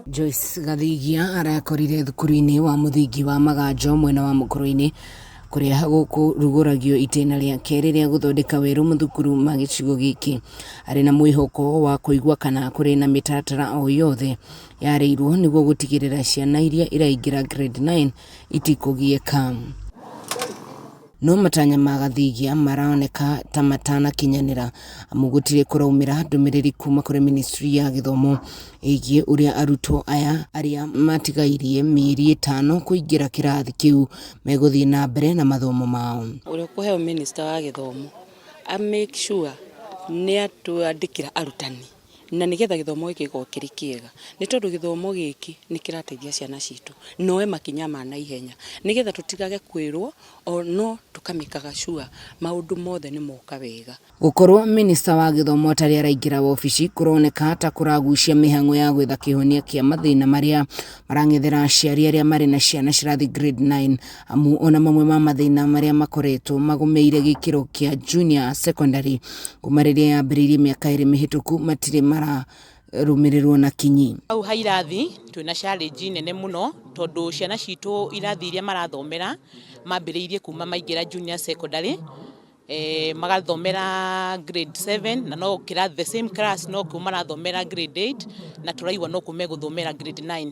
Joyce Gathigia arakorire thukuru-inĩ wa mũthingi wa Maganjo mwena wa Mũkũrũ-inĩ kũrĩa gũkũrugũragio itĩna rĩa kerĩ rĩa gũthondeka werũ mathukuru ma gĩcigo gĩkĩ. Arĩ na mwĩhoko wa kũigua kana kũrĩ na mĩtaratara o yothe yarĩirwo nĩguo gũtigĩrĩra ciana iria iraingĩra grade 9 itikũgiĩka. No matanya ma Gathigia maroneka ta matanakinyanĩra amu gũtirĩ kũraumĩra ndũmĩrĩri kuma kũrĩ ministry ya gĩthomo ĩgiĩ ũrĩa arutwo aya arĩa matigairie mĩeri ĩtano kũingĩra kĩrathi kĩu megũthiĩ na mbere na mathomo mao. Ũrĩa ũkũheo minister wa gĩthomo a make sure nĩ atwandĩkĩra arutani na nĩgetha gĩthomo gĩkĩ gĩkorwo kĩrĩ kĩega, nĩ tondũ gĩthomo gĩkĩ nĩ kĩrateithia ciana citũ noe makinya ma naihenya, nĩgetha tũtigage kwĩrwo no tũkamĩkaga sure maũndũ mothe nĩ moka wega. Gũkorwo minista wa gĩthomo atarĩ araingĩra wobici kũroneka ta kũragucia mĩhang'o ya gwetha kĩhonia kĩa mathĩna marĩa marang'ethera aciari arĩa marĩ na ciana cirathiĩ grade 9, amu ona mamwe ma mathĩna marĩa makoretwo magũmĩire gĩkĩro kĩa junior secondary kuma rĩrĩa yambĩrĩirie mĩaka 2 mĩhĩtũku matirĩ mararũmĩrĩrwo na kinyi. Hau ha irathi twĩna challenge nene mũno tondũ ciana citũ irathi iria marathomera mambĩrĩirie kuma maingĩra junior secondary, magathomera grade 7 na no kĩrathi the same class no kĩu marathomera grade 8 na tũraigua no kũu megũthomera grade 9.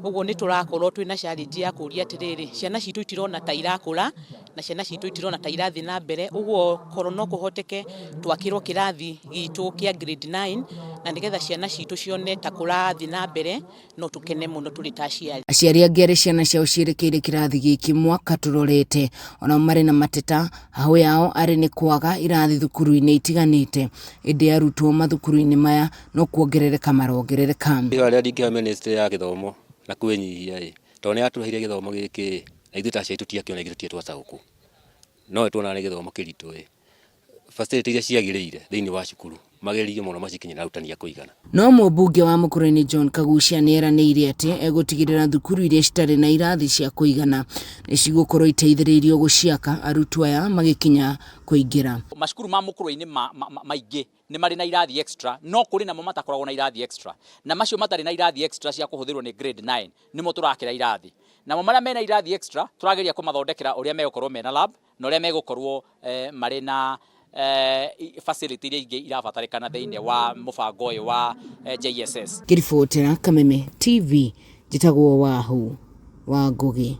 Ũguo nĩ tũrakorwo twĩna challenge ya kũria atĩrĩrĩ, ciana citũ itirona ta irakũra na ciana citũ itirona ta irathiĩ na mbere, ũguo korwo no kũhoteke twakĩrwo kĩrathi gitũ kĩa grade 9 na nĩgetha ciana citũ cione ta kũrathiĩ na mbere, no tũkene mũno tũrĩ ta aciari. Aciari angĩ arĩa ciana ciao ciĩrĩkĩire kĩrathi gĩkĩ mwaka tũrorete onao marĩ na mateta, hahũ yao arĩ nĩ kwaga irathi thukuru-inĩ itiganĩte, ĩndĩ arutwo mathukuru-inĩ maya no kuongerereka marongerereka. Ihoya rĩrĩa ndingĩhoya ministry ya gĩthomo na kwĩnyihia ĩ, tondũ nĩ yatũheire gĩthomo gĩkĩ ĩ, na ithuĩ ta aciari tũtiakĩona ithuĩ tũtirĩ twataũkwo, no nĩtuonaga nĩ gĩthomo kĩritũ ĩ, facility iria ciagĩrĩire thĩinĩ wa cukuru magerie mũno macikinyĩre arutani a kũigana. No mũmbunge wa Mũkũrũinĩ John Kagucia nĩ eranĩire atĩ egũtigĩrĩra thukuru iria citarĩ na irathi cia kũigana nĩ cigũkorwo iteithĩrĩirio gũciaka arutwo aya magĩkinya kũingĩra. Macukuru ma Mũkũrũinĩ maingĩ nĩ marĩ na irathi extra, no kũrĩ namo matakoragwo na irathi extra, na macio matarĩ na irathi extra cia kũhũthĩrwo nĩ grade 9 nĩmo tũrakĩra irathi, namo marĩa mena irathi extra tũrageria kũmathondekera ũrĩa megũkorwo mena lab na ũrĩa megũkorwo marĩ na facility iria ingĩ irabatarĩkana thĩinĩ wa mũbango ũyũ wa JSS. Ngĩribotera Kameme TV, njĩtagwo Wahu wa Ngũgĩ.